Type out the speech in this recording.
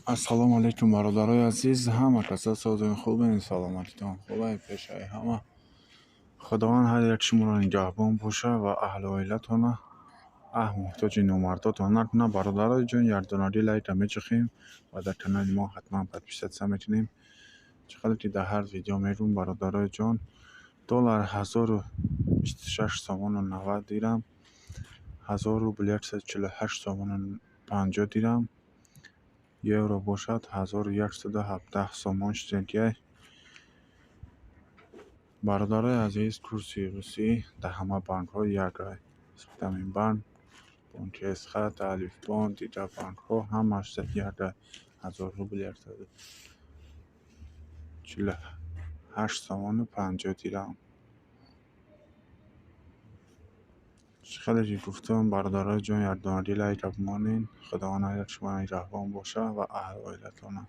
Ассалому алайкум, бародарои азиз, ҳама каса созен, хубен, саломатитон хубай. Пешаи ҳама Худованд ҳар як шуморо нигаҳбон боша ва аҳлу оилатона, муҳтоҷи номардотон накунад. Бародарои ҷон, якдонагӣ лайка мечухем ва дар канали мо ҳатман подписаться мекунем. Чӣ қадр ки дар ҳар видео мегӯм, бародарои ҷон, доллар 1026 сомону 90 дирам, 1000 рубл 148 сомону 50 дирам, евро бошад 1117 сомон шудагиай. Бародарои азиз, курси русӣ дар ҳама банкҳо як ай. Спитамен банк, бонки Эсхат, Алифбонк, дигар банкҳо ҳамааш як ай. 1000 рубл 148 сомону 50 дирам. Чӣ хеле ки гуфтам, бародарои ҷон, якдонагӣ лайка бимонед. Худованд ҳар як шуморо нигаҳбон боша ва аҳлу оилатона.